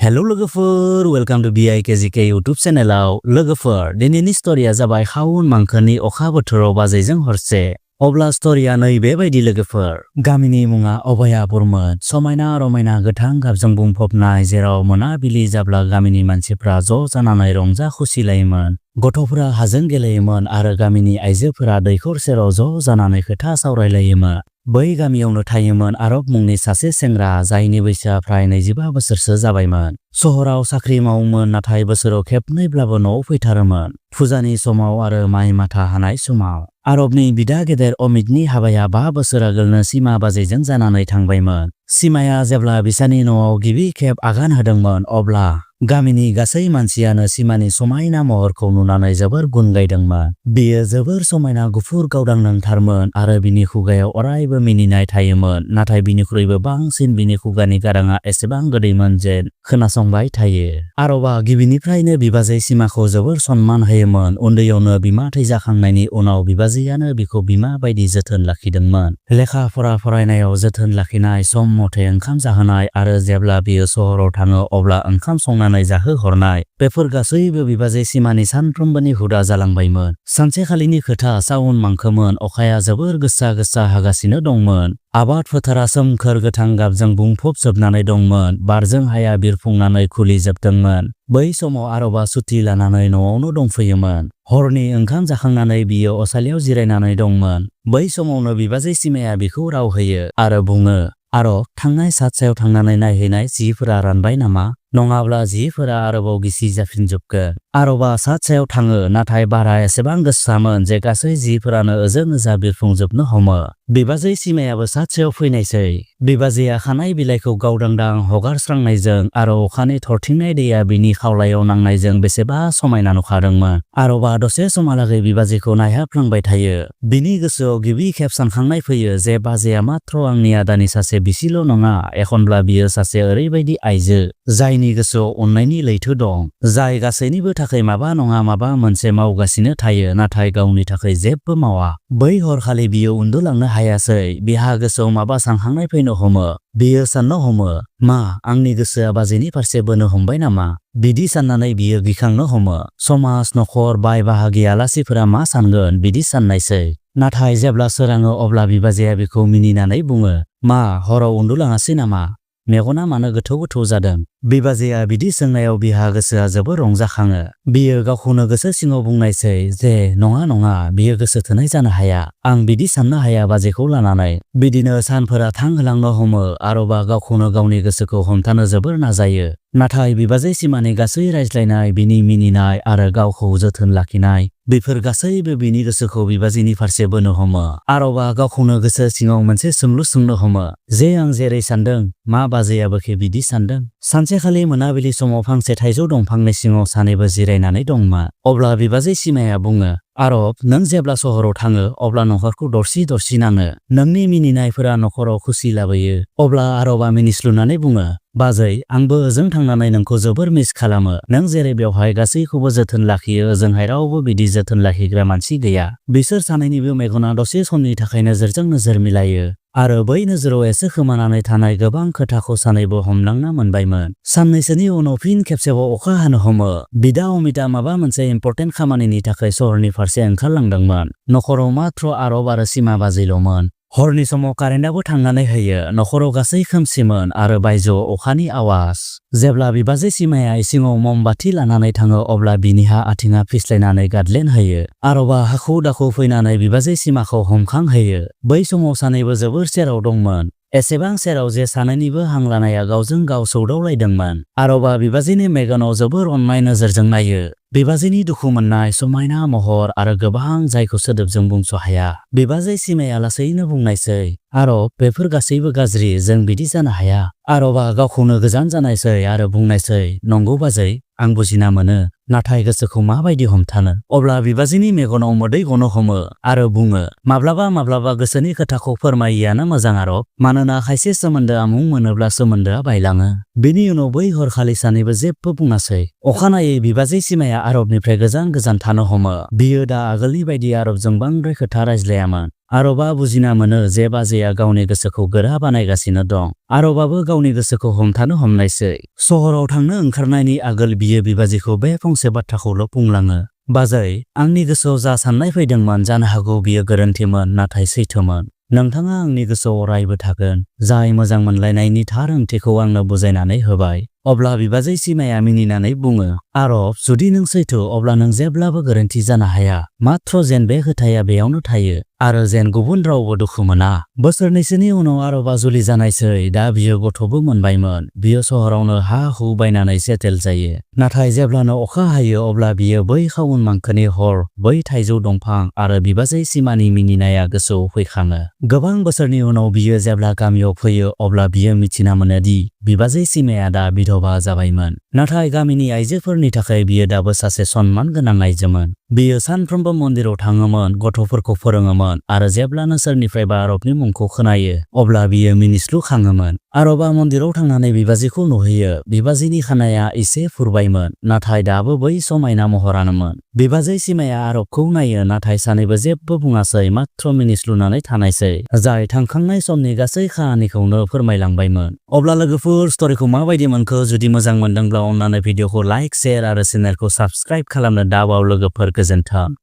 Hello लोगोफोर welcome to BIKGK YouTube चेनेलाव लोगोफोर दिनैनि स्टोरीया जाबाय खाउन मांखोनि अखा बोथोराव बाजैजों हरसे अब्ला स्टोरीया नैबेबायदि लोगोफोर गामिनि मुङा अभया बर्मन समायना रमायना गोथां गाबजों बुंफबनाय जेराव मोनाबिलि जाब्ला गामिनि मानसिफ्रा ज' जानानै रंजा खुसि लायोमोन गथ'फोरा हाजों गेलेयोमोन आरो गामिनि आइजोफोरा दैखर सेराव ज' जानानै खोथा सावरायलायोमोन बै गामियावनो थायोमोन आरब मुंनि सासे सेंग्रा जायनि बैसोआ फ्राय 25 बोसोरसो जाबायमोन सहराव साख्रि मावोमोन नाथाय बोसोराव खेबनैब्लाबो न'आव फैथारोमोन फुजानि समाव आरो माइ माथा हानाय समाव आरबनि बिदा गेदेर अमितनि हाबाया 5 बोसोर आगोलनो सीमा बाजैजों जानानै थांबायमोन सीमाया जेब्ला बिसानि न'आव गिबि खेब आगान होदोंमोन अब्ला गामिनि गासै मानसियानो सीमानि समायना महरखौ नुनानै जोबोर गुन गायदोंमोन बियो जोबोर समायना गुफुर गावदां नंथारमोन आरो बिनि खुगायाव अरायबो मिनिनाय थायोमोन नाथाय बिनिख्रुइबो बांसिन बिनि खुगानि गाराङा एसेबां गोदैमोन जे खोनासंबाय थायो आरबा गिबिनिफ्रायनो बिबाजै सीमाखौ जोबोर सनमान होयोमोन उन्दैयावनो बिमा थैजाखांनायनि उनाव बिबाजैयानो बिखौ बिमा बायदि जोथोन लाखिदोंमोन लेखा फरा फरायनायाव जोथोन लाखिनाय सम मथे ओंखाम जाहोनाय आरो जेब्ला बियो सहराव थाङो अब्ला ओंखाम संनानै जाहोहरनाय बेफोर गासैबो बिबाजै सीमानि सानफ्रोमबोनि हुदा जालांबायमोन सानसेखालिनि खोथा साउन मांखोमोन अखाया जोबोर गोसा गोसा हागासिनो दंमोन आबाद फोथारा सोमखोर गोथां गाबजों बुंफबजोबनानै दंमोन बारजों हाया बिरफुंनानै खुलिजोबदोंमोन बै समाव आरबा सुथि लानानै न'आवनो दंफैयोमोन हरनि ओंखाम जाखांनानै बियो असालियाव जिरायनानै दंमोन बै समावनो बिबाजै सीमाया बिखौ राव होयो आरो बुङो आरब थांनाय सायाव थांनानै नायहैनाय जिफोरा रानबाय नामा नङाब्ला जिफोरा आरोबाव गिसि जाफिनजोबगोन आरबा सायाव थाङो नाथाय बारा एसेबां गोसामोन जे गासै जिफोरानो ओजों ओजा बिरफुंजोबनो हमो बिबाजै सीमायाबो सायाव फैनायसै बिबाजैया खानाय बिलाइखौ गावदांदां हगारस्रांनायजों आरो अखानि थरथिंनाय दैया बिनि खावलायाव नांनायजों बेसेबा समायना नुखादोंमोन आरबा दसे समहालागै बिबाजैखौ नायहाबफ्लांबाय थायो बिनि गोसोआव गिबि खेब सानखांनाय फैयो जे बाजैया मात्र आंनि आदानि सासे बिसिल' नङा एखनब्ला बियो सासे ओरैबायदि आइजो जायनि गोसोआव अननायनि लैथो दं जाय गासैनिबो थाखाय माबा नङा माबा मोनसे मावगासिनो थायो नाथाय गावनि थाखाय जेबो मावा बै हरखालि बियो उन्दुलांनो हायासै बिहा गोसोआव माबा सानखांनाय फैनो हमो बियो साननो हमो मा आंनि गोसोआ बाजैनि फारसे बोनो हमबाय नामा बिदि साननानै बियो गिखांनो हमो समाज नखर बाय बाहागि आलासिफोरा मा सानगोन बिदि साननायसै नाथाय जेब्ला सोराङो अब्ला बिबाजैया बिखौ मिनिनानै बुङो मा हराव उन्दुलाङासै नामा मेगना मानो गोथौ गोथौ जादों बिबाजैया बिदि सोंनायाव बिहा गोसोआ जोबोर रंजाखाङो बियो गावखौनो गोसो सिङाव बुंनायसै जे नङा बियो गोसो थोनाय जानो हाया आं बिदि साननो हाया बाजैखौ लानानै बिदिनो सानफोरा थांहोलांनो हमो आरबा गावखौनो गावनि गोसोखौ हमथानो जोबोर नाजायो नाथाय बिबाजै सीमानि गासै रायज्लायनाय बिनि मिनिनाय आरो गावखौ जोथोन लाखिनाय बेफोर गासैबो बिनि गोसोखौ बिबाजैनि फारसे बोनो हमो आरबा गावखौनो गोसो सिङाव मोनसे सोंलु सोंनो हमो जे आं जेरै सानदों मा बाजैयाबोखे बिदि सानदों सानसेखालि मोनाबिलि समाव फांसे थाइजौ दंफांनि सिङाव सानैबो जिरायनानै दंमोन अब्ला बिबाजै सीमाया बुङो आरब नों जेब्ला सहराव थाङो अब्ला नखरखौ दरसि नाङो नोंनि मिनिनायफोरा नखराव खुसि लाबोयो अब्ला आरबा मिनिस्लुनानै बुङो बाजै आंबो ओजों थांनानै नोंखौ जोबोर मिस खालामो नों जेरै बेवहाय गासैखौबो जोथोन लाखियो ओजोंहाय रावबो बिदि जोथोन लाखिग्रा मानसि गैया बिसोर सानैनिबो मेगना दसे समनि थाखाय नोजोरजों नोजोर मिलायो आरो बै नोजोराव एसे खोमानानै थानाय गोबां खोथाखौ सानैबो हमदांना मोनबायमोन साननैसोनि उनाव फिन खेबसेबाव अखा हानो हमो बिदा अमितआ माबा मोनसे इम्पर्टेन्ट खामानिनि थाखाय सहरनि फारसे ओंखारलांदोंमोन नखराव मात्र आरब आरो सीमा बाजैल'मोन हरनि समाव कारेन्टआबो थांनानै होयो नखराव गासै खोमसिमोन आरो बायजोआव अखानि आवाज जेब्ला बिबाजै सीमाया इसिङाव ममबाति लानानै थाङो अब्ला बिनिहा आथिङा फिस्लायनानै गादलेन होयो आरबा हाखु दाखु फैनानै बिबाजै सीमाखौ हमखांहोयो बै समाव सानैबो जोबोर सेराव दंमोन एसेबां सेराव जे सानैनिबो हां लानाया गावजों गाव सौदावलायदोंमोन आरबा बिबाजैनि मेगनाव जोबोर अननाय नोजोरजों नायो बिबाजैनि दुखु मोननाय समायना महर आरो गोबां जायखौ सोदोबजों बुंस' हाया बिबाजै सीमाया लासैनो बुंनायसै आरब बेफोर गासैबो गाज्रि जों बिदि जानो हाया आरबा गावखौनो गोजान जानायसै आरो बुंनायसै नंगौ बाजै आं बुजिना मोनो नाथाय गोसोखौ माबायदि हमथानो? अब्ला बिबाजैनि मेगनाव मोदै गनो हमो आरो बुङो, माब्लाबा माब्लाबा गोसोनि खोथाखौ फोरमायियानो मोजां आरब, मानोना खायसे सोमोन्दोआ मुं मोनोब्ला सोमोन्दोआ बायलाङो। बेनि उनाव बै हरखालि सानैबो जेबो बुङासै। अखानायै बिबाजै सिमाया आरबनिफ्राय गोजान गोजान थानो हमो। बियो दा आगोलनि बायदि आरबजों बांद्राय खोथा रायज्लायामोन। आरबा बुजिना मोनो जे बाजैया गावनि गोसोखौ गोरा बानायगासिनो दं। आरबाबो गावनि गोसोखौ हमथानो हमनायसै। सहराव थांनो ओंखारनायनि आगोल बियो बिबाजैखौ बे फंसे बाथ्राखौल' बुंलाङो, बाजै, आंनि गोसोआव जा साननाय फैदोंमोन जानो हागौ बियो गोरोन्थिमोन नाथाय सैथोमोन। नोंथाङा आंनि गोसोआव अरायबो थागोन। जाय मोजां मोनलायनायनि थार ओंथिखौ आंनो बुजायनानै होबाय। अब्ला बिबाजै सिमाया मिनिनानै बुङो, आरब, जुदि नों सैथो अब्ला नों जेब्लाबो गोरोन्थि जानो हाया। माथ्र जेन बे खोथाया बेयावनो थायो आरो जेन गुबुन रावबो दुखु मोना। बोसोरनैसोनि उनाव आरबा जुलि जानायसै। दा बियो गथ'बो मोनबायमोन। बियो सहरावनो हा हु बायनानै सेटेल जायो। नाथाय जेब्लानो अखा हायो अब्ला बियो बै खाउन मांखोनि हर, बै थाइजौ दंफां आरो बिबाजै सिमानि मिनिनाया गोसोआव फैखाङो। गोबां बोसोरनि उनाव बियो जेब्ला गामियाव फैयो अब्ला बियो मिथिना मोनोदि बिबाजै सिमाया दा बिधवा जाबायमोन। नाथाय गामिनि आइजोफोरनि थाखाय बियो दाबो सासे सनमान गोनां आइजोमोन। बियो सानफ्रोमबो मन्दिराव थाङोमोन, गथ'फोरखौ फोरोङोमोन आरो जेब्लानो सोरनिफ्रायबा आरबनि मुंखौ खोनायो अब्ला बियो मिनिस्लु खाङोमोन। आरबा मन्दिराव थांनानै बिबाजैखौ नुहैयो। बिबाजैनि खानाया एसे फुरबायमोन, नाथाय दाबो बै समायना महरानोमोन। बिबाजै सिमाया आरबखौ नायो नाथाय सानैबो जेबो बुङासै, माथ्र मिनिस्लुनानै थानायसै, जाय थांखांनाय समनि गासै खाहानिखौनो फोरमायलांबायमोन। अब्ला लोगोफोर, स्ट'रिखौ माबायदि मोनखो? जुदि मोजां मोनदोंब्ला अन्नानै भिडिअखौ लाइक, शेयार आरो चेनेलखौ साबस्क्राइब खालामनो दाबाव लोगोफोर। गोजोन्थों।